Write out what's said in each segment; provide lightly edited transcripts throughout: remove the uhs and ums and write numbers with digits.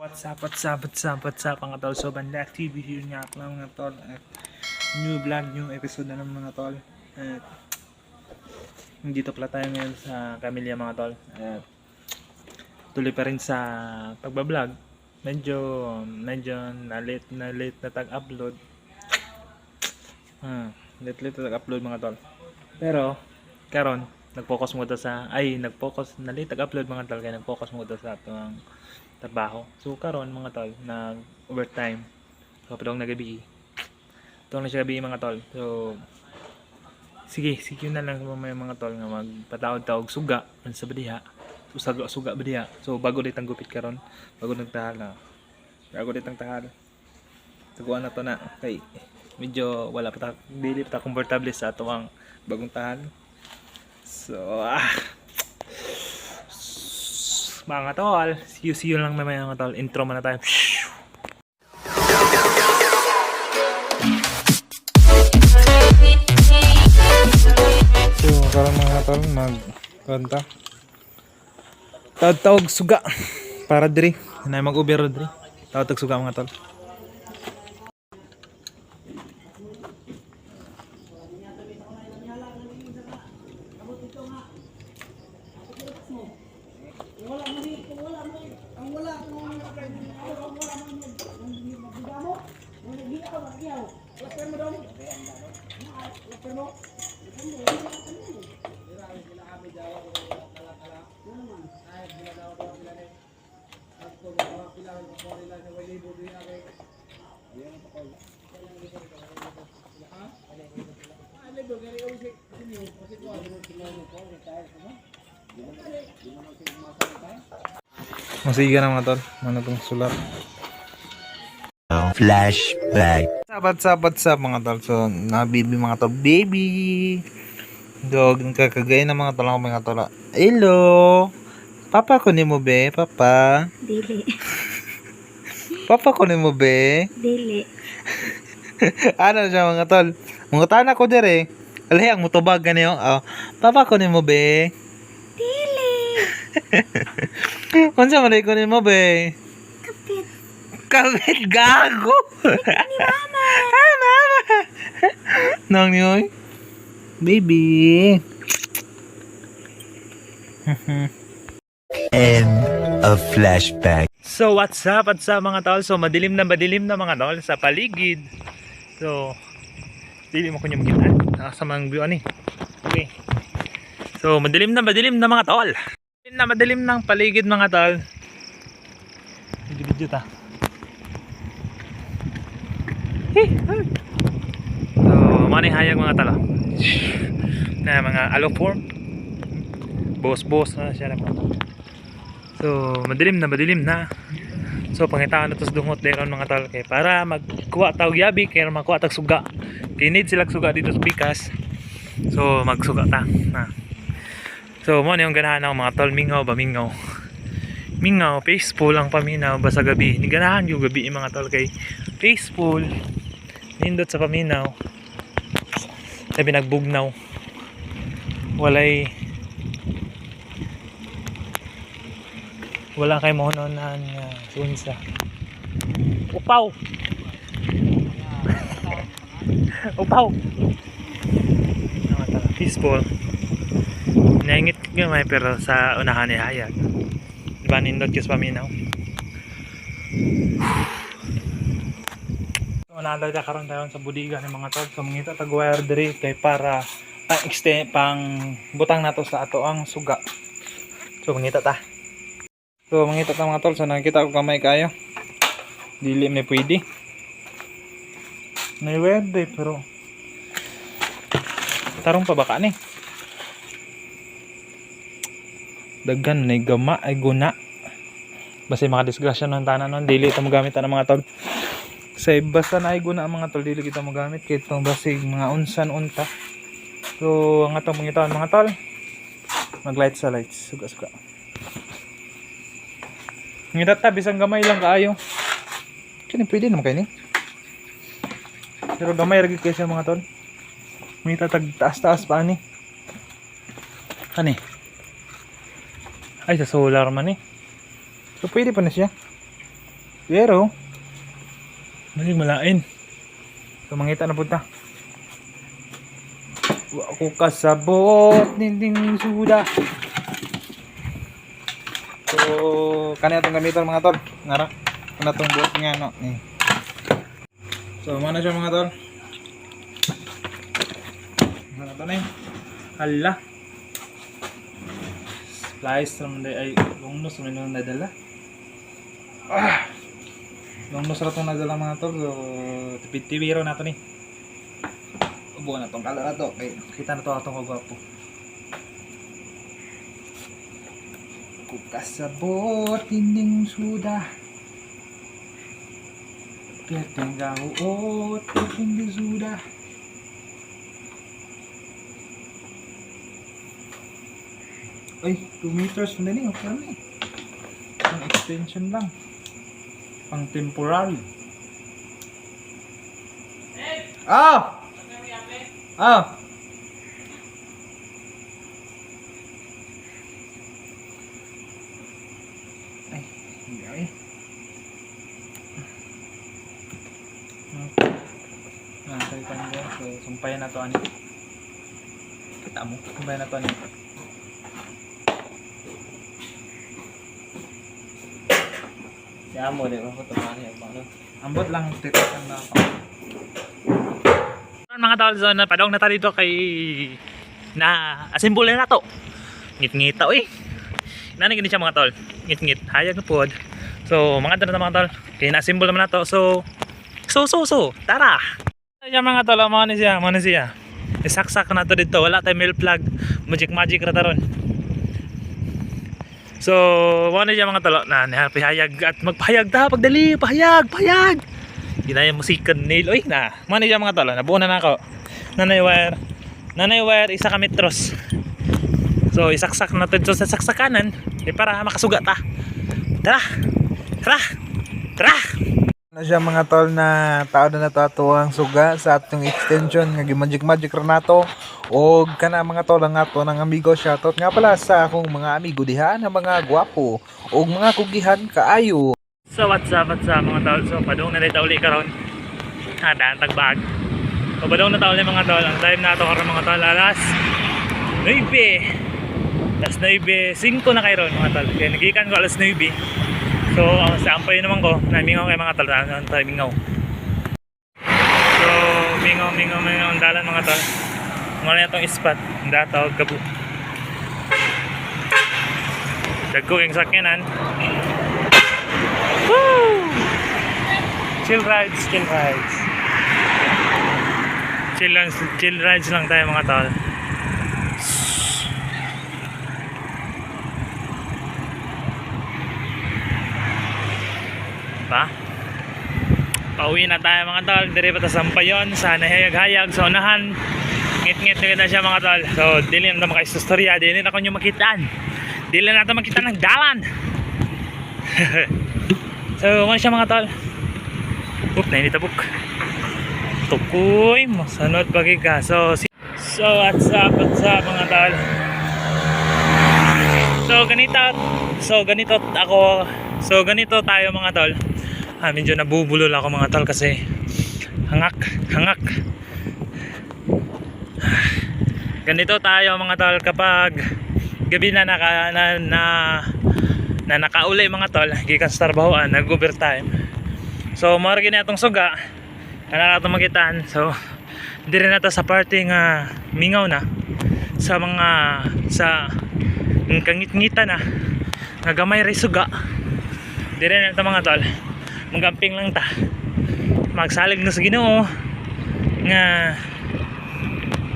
What's up, what's up, what's up, what's up, mga tol? So, Bandak TV here nga lang, mga tol. At new vlog, new episode na naman, mga tol. At dito pala tayo ngayon sa Camellia, mga tol. At tuloy pa rin sa pagbablog. Medyo, medyo na late na tag-upload. Late late na tag-upload, mga tol. Pero, karon nag-focus mo sa, ay, nag-focus, na late tag-upload, mga tol, kaya nag-focus mo sa atong trabaho. So karon, mga tol, nag overtime. So padong na gabi. Tuong na siya gabi, mga tol. So sige, sige na lang mamaya, mga tol, nga magpataod-taog suga man sa badiha. So suga suga badiha. So bago ditang gupit karon, bago nagtahal na. Bago ditang tahal. Taguan na to na kay medyo wala pa ta, dili pa ta komportable sa ato ang bagong tahal. So mga tol, see you lang mamaya, mga tol. Intro muna tayo. So, karon, mga tol, mag kanta. Tawag suga para diri. Na mag-uber diri. Tawag suga, mga tol. Masiga na, mga tol. Ano tong sulat? Flashback. What's up, what's up, mga tol? So, na baby, mga tol. Baby! Dog, kakagay na, mga tol, ako, mga tol. Hello! Papa ko ni mo be, papa. Dili. Papa ko ni mo be. Dili. Ano siya, mga tol? Mga tanan ko dire. Alay ang mutubag gani oh. Papa ko ni mo be. Dili. Unsa man ko ni mo be? Kapit. Kapit gago. Ni mama. Ah, mama. Nang ni oy. Baby. End of flashback. So what's up, mga tol? So madilim na, mga tol, sa paligid. So dili mo kunya makita. Nasa mang view ani. Okay. So madilim na, mga tol. Madilim na madilim ng paligid, mga tol. Video video ta. Hey, hey. So mga hayag, mga tol, ah. Na mga aloform. Boss boss na siya na, mga tol. So madilim na madilim na. So pangitaan na to sa dungot deron, mga tol, kay para magkuha tawag yabi kay makuha tag suga. Kay need sila suga dito sa pikas. So magsuga ta. Na. So mo na yung ganahan ako, mga tol, mingaw ba mingaw. Mingaw, peaceful ang paminaw ba sa gabi. Ni ganahan yung gabi mga tol kay peaceful. Nindot sa paminaw. Sabi nagbugnaw. Walay wala kay mahunonan nga sunsa. Upaw. Upaw. Ano tala? Peaceful. Naingit gamay pero sa unahan ni hayag. Diba nindot kis paminaw? Wala daw karon tayo sa budiga ng mga tol. So mangita tag wire diri kay para pang extend pang butang nato sa ato ang suga. So mangita ta. So mangita ta, mga tol, so nakita ko kamay kayo. Dili man ni pwede. May wire day pero tarong pa ba ka ni? Daghan na gama ay guna. Basta yung mga disgrasya ng tanan nun, dili ito magamit ang mga tol. Sa basta na ay guna ang mga tol, dili kita magamit kahit itong basig mga unsan unta. So ang atong mangitaan, mga tol, mag-lights sa lights, suga suga. Ngita ta bisan gamay lang kaayo. Kini pwede naman kay ni. Pero gamay ra gyud kay siya, mga tol. Ngita tag taas-taas pa ani. Kani. Ay, sa solar man eh. So pwede pa na siya. Pero maging malain. So mangita na punta. Wa ko kasabot ninding suda. So kani atong gamiton, mga tol. Ngara. Kana tong buot nga no ni. So mao na siya, mga tol. Ano to ni? Hala. Splice naman day ay long nose naman yung nadala. Ah. Long nose ra tong nadala, mga tol. So Tipid-tibiro na to ni. Ubo na tong kala na to kay Kita na to atong kagwapo. Kukasabot ining suda. Perteng gahuot, perteng suda. Ay, 2 meters na ni, okay na ni. Pang extension lang. Pang temporary. Ah! Ah! Ay, hindi ay. Ah, tayo ko. So, sumpayan na to ani. Kita mo, sumpayan na to ani. Si amo, di ba ko tumani ang ano? Ambot lang titik ang nako. Mga tol, so napadong na tayo dito kay na assemble na to. Ngit-ngita oy. Nani gini siya, mga tol. Ngit-ngit, hayag na pod. So, mga tol na mga tol. Kay na-assemble naman na to. So, tara. Siya, mga tol, mo ni siya, mo ni siya. Isaksak na to dito, wala tayo male plug. Magic magic ra taron. So, mo ni siya, mga tol, na pahayag at magpahayag ta pagdali, pahayag, pahayag. Ginaya musikan nail oy na. Mo ni siya, mga tol, nabuo na nako. Nanay wire. Nanay wire 1 ka metros. So isaksak na to dito sa saksakanan eh, para makasuga ta. Tara. Tara. Tara. Na siya, mga tol, na tao na natatuwang suga sa atong extension nga gimagic magic ra nato og kana, mga tol, ang ato ng amigo. Shoutout nga pala sa akong mga amigo diha na mga gwapo og mga kugihan kaayo. So what's up mga tol. So padung na dito uli karon. Ha, daan tagbag. So padung na ta uli, mga tol. Ang time na to karon, mga tol, alas 9. Alas 9, 5 na kay ron, mga tol. Kaya nagikan ko alas 9. So ang sa ampay naman ko, namingaw kay mga tol, ang tayo mingaw. So mingaw mingaw mingaw ang dalan, mga tol. Wala na itong spot, ang datawag kabu. Dagko yung sakyanan. Woo! Chill rides, chill rides. Chill lang, chill rides lang tayo, mga tol. Pa? Pauwi na tayo, mga tol. Dire pa ta sampayon sa nahayag-hayag sa unahan. Ngit-ngit na kita siya, mga tol. So dili na ta makaistorya, dili na ko nyo makitaan. Dili na ta makita ng dalan. So, ano siya, mga tol? Oop, nainitabok. Tukoy, masanod pagi ka. So, what's up mga tol? So, ganito ako, so ganito tayo, mga tol. Ah, medyo nabubulol ako, mga tol, kasi hangak, hangak. Ganito tayo, mga tol, kapag gabi na naka, na, na, na nakauli, mga tol, gikan sa trabahoan, nag-overtime. So mao ra gini atong suga kana atong makitaan. So diri na ta sa party nga mingaw na sa mga sa kangit-ngita na nga gamay ray suga. Diri na ta, mga tol, magamping lang ta, magsalig na sa Ginoo nga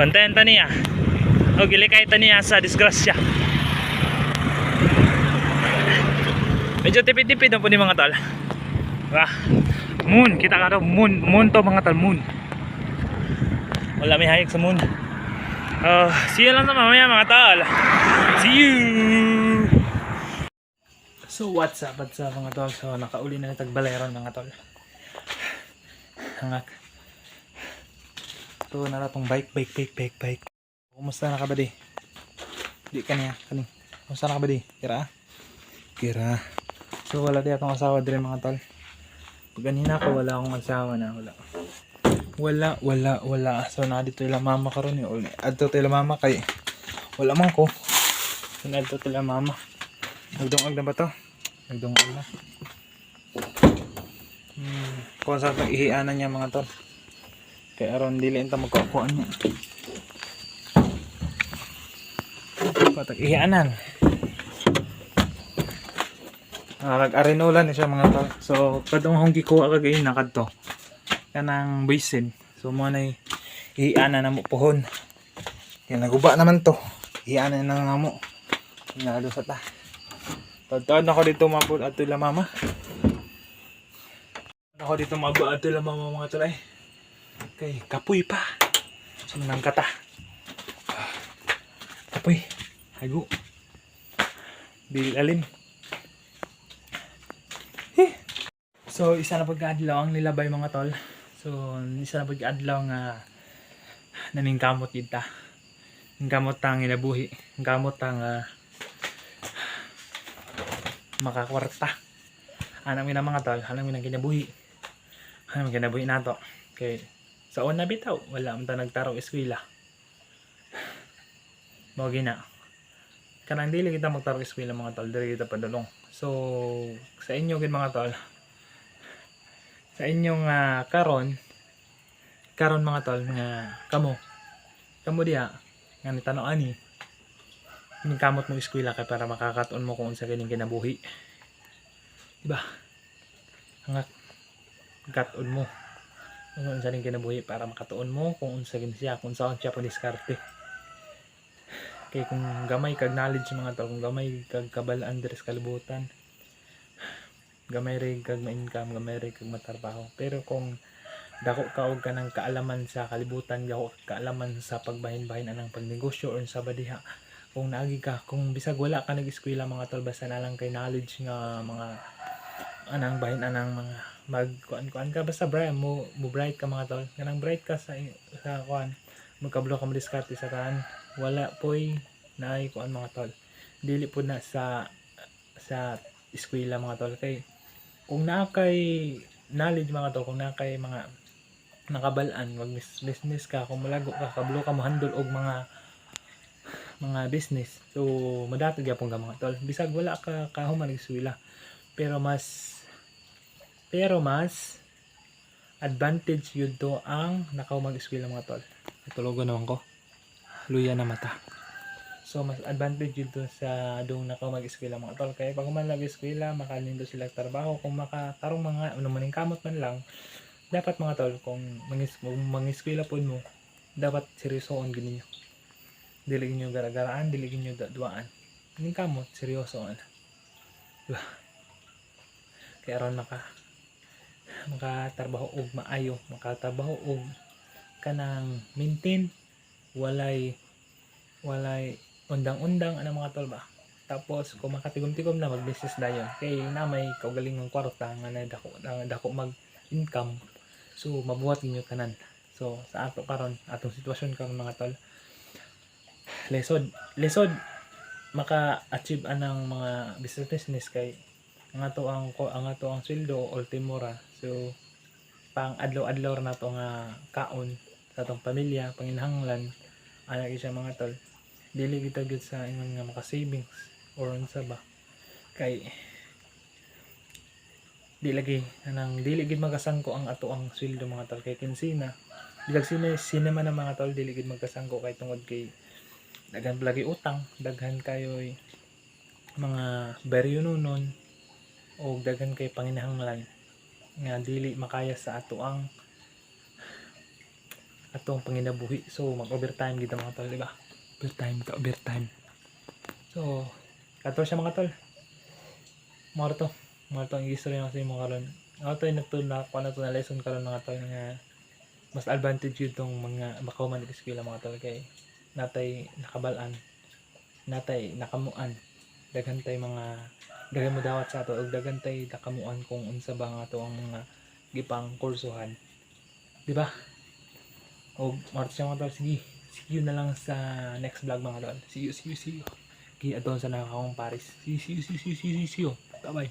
bantayan ta niya o gilikay ta niya sa disgrasya. Medyo tipid-tipid ang po ni mga tol. Wah. Moon, kita ka daw moon, moon to, mga tol, moon. Wala may hayag sa moon. See you lang sa mamaya, mga tol. See you. So what's up mga tol. So nakauli na tagbalayron, mga tol. Hangak. Ito na tong bike bike bike bike bike. Kumusta na ka ba di? Di kaniya kani. Kumusta na ka ba di? Kira? Kira. So wala di atong asawa dire, mga tol. Pag anhin ako, wala akong asawa na. Wala. Wala, wala, wala. So, na dito ila mama karon eh. Adto ila mama kay wala man ko. So, na dito ila mama. Nagdungag na ba to? Nagdungag na. Kung sa itong ihianan niya, mga tol. Kaya aron dili ta magkukuan niya. Patag ihianan. Ah, nag-arinola ni siya, mga tol. So, kadtong akong gikuha kagayon na kadto. Kanang basin. So, mo na ihianan na mo pohon. Kaya naguba naman to. Ihianan na nga mo. Nalo sa ta. Tadtad ako dito mabot ato ila mama. Ako dito mabot ato ila mama, mga tol ay. Kay kapoy pa. So, nang kata. Kapoy. Hago. Dili alim. Eh. So, isa na pagkaadlaw ang nilabay, mga tol. So, isa na pagkaadlaw nga naningkamot kita. Ningkamot ta ang inabuhi. Ningkamot ta nga makakwarta. Anang mina, mga tol, anang mina kinabuhi. Anang kinabuhi nato. Kay sa una bitaw, wala man ta nagtarong eskwela. Mao gina. Kanang dili kita magtarong eskwela, mga tol, dili kita padulong. So sa inyo gid, mga tol, sa inyong karon karon, mga tol, nga kamo kamo diha nga nitanaw ani, kamot mo eskwela kay para makakaton mo kung unsa kining kinabuhi, di ba? Ang kat-on mo kung unsa ning kinabuhi para makatuon mo kung unsa gini siya, kung saan siya padiskarte. Kay kung gamay kag knowledge, mga tol, kung gamay kag kabalaan diri sa kalibutan, gamay rin kag ma-income, gamay rin kag matrabaho. Pero kung dako ka og kanang kaalaman sa kalibutan, dako ka kaalaman sa pagbahin-bahin anang pagnegosyo or sa badiha, kung naagi ka, kung bisag wala ka nag-eskwela, mga tol, basta na lang kay knowledge nga mga anang bahin anang mga mag kuan kuan ka, basta bright mo mo bright ka, mga tol, kanang bright ka sa kuan, magkablo ka mo diskarte sa tanan, wala poy naay kuan, mga tol. Dili po na sa eskwela, mga tol, kay kung naa kay knowledge, mga tol, kung naa kay mga nakabalaan mag business ka, kung mulago ka, kablo ka mo handle og mga business, so madatog gyapon ka, mga tol, bisag wala ka kahuman eskwela. Pero mas advantage yun to ang nakahuman eskwela, mga tol. Natulogon naman ko, luya na mata. So mas advantage yun to sa dong nakaw mag-eskwela, mga tol, kaya pag human lang eskwela, makalindo sila trabaho kung makatarong mga ano maning kamot man lang. Dapat, mga tol, kung mangiskwela pod mo, dapat seryosoon gid ninyo, dili ninyo gara-garaan, dili ninyo duaan ning kamot, seryosoon, diba? Kaya aron makatrabaho og maayo, makatrabaho og kanang maintain, walay undang-undang ana, mga tol ba. Tapos kung makatigom-tigom na, mag-business dayon kay na may kaugalingong kwarta nga na dako na dako mag income, so mabuhat ninyo tanan. So sa ato karon, atong sitwasyon karon, mga tol, lesod lesod maka-achieve anang mga business business kay ang ato ang sweldo ultimo ra. So pang adlaw-adlaw ra nato nga kaon sa atong pamilya, panginahanglan ana gyud siya, mga tol. Dili kita gyud sa ingon nga maka savings or unsa ba, kay di lagi anang dili gid magkasangko ang ato ang sweldo, mga tol, kay kinsina bilag sine cinema na, mga tol, dili gid magkasangko kay tungod kay daghan lagi utang, daghan kayo'y mga beryo nunon o daghan kay panginahanglan nga dili makaya sa ato ang atong panginabuhi. So mag overtime gid mga tol, di ba? Overtime ka, overtime. So kato siya, mga tol. Mao to ang istorya na sa imo karon. Ako to nato na kuha na to na lesson karon, mga tol, nga mas advantage yun tong mga makauman ng eskwela, mga tol, kay natay nakabalaan, natay nakamuan, daghan tay mga daghan mo dawat sa ato ug daghan tay nakamuan kung unsa ba nga ato ang mga gipang kursuhan, di ba? Og mao siya, mga tol. Sige, see you na lang sa next vlog, mga tol. See you, see you, see you. Gi adon sa nakakong Paris. See you, see you, see you, see you, see you. Bye bye.